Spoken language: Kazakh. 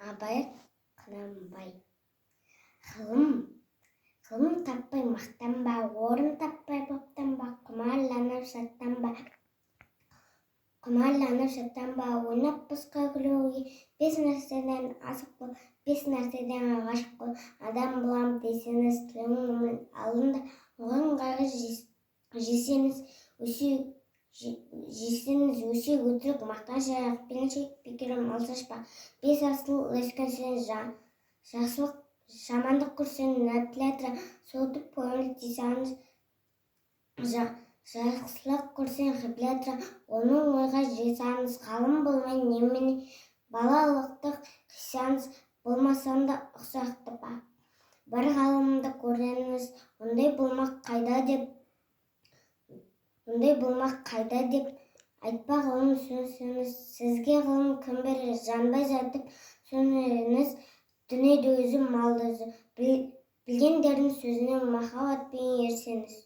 Абай Құнанбай. Ғылым, ғылым таппай мақтанба, орын таппай боқтанба, құмарланып шаттанба, құмарланып шаттанба, ойнап босқа күлуге. Бес нәрседен асық бол, бес нәрседен ғашық бол. Адам болам десеңіз, тілеуіңнің алдында оған қайғы жесеңіз, өсек жесеңіз, өсек, өтірік, мақтаншақ, пеншек, бекер мал шашпа. Бес асыл ілескенсең, жақсылық, жамандық көрсең, нәпіл суытып көңіл тисаңыз, жақсылық көрсең, қибла, оны ойға жисаңыз, ғалым болмай немене, балалықты қисаңыз, болмасаң да ұқсатып бір ғалымды көріңіз. Ондай болмақ қайда деп, ондай болмақ қайда деп айтпа, ғылым сөзіңіз. Сізге ғылым кім берер, жанбай жатып сөнеріңіз. Дүние де өзі, мал да өзі, білгендердің сөзіне махаббатпен ерсеңіз.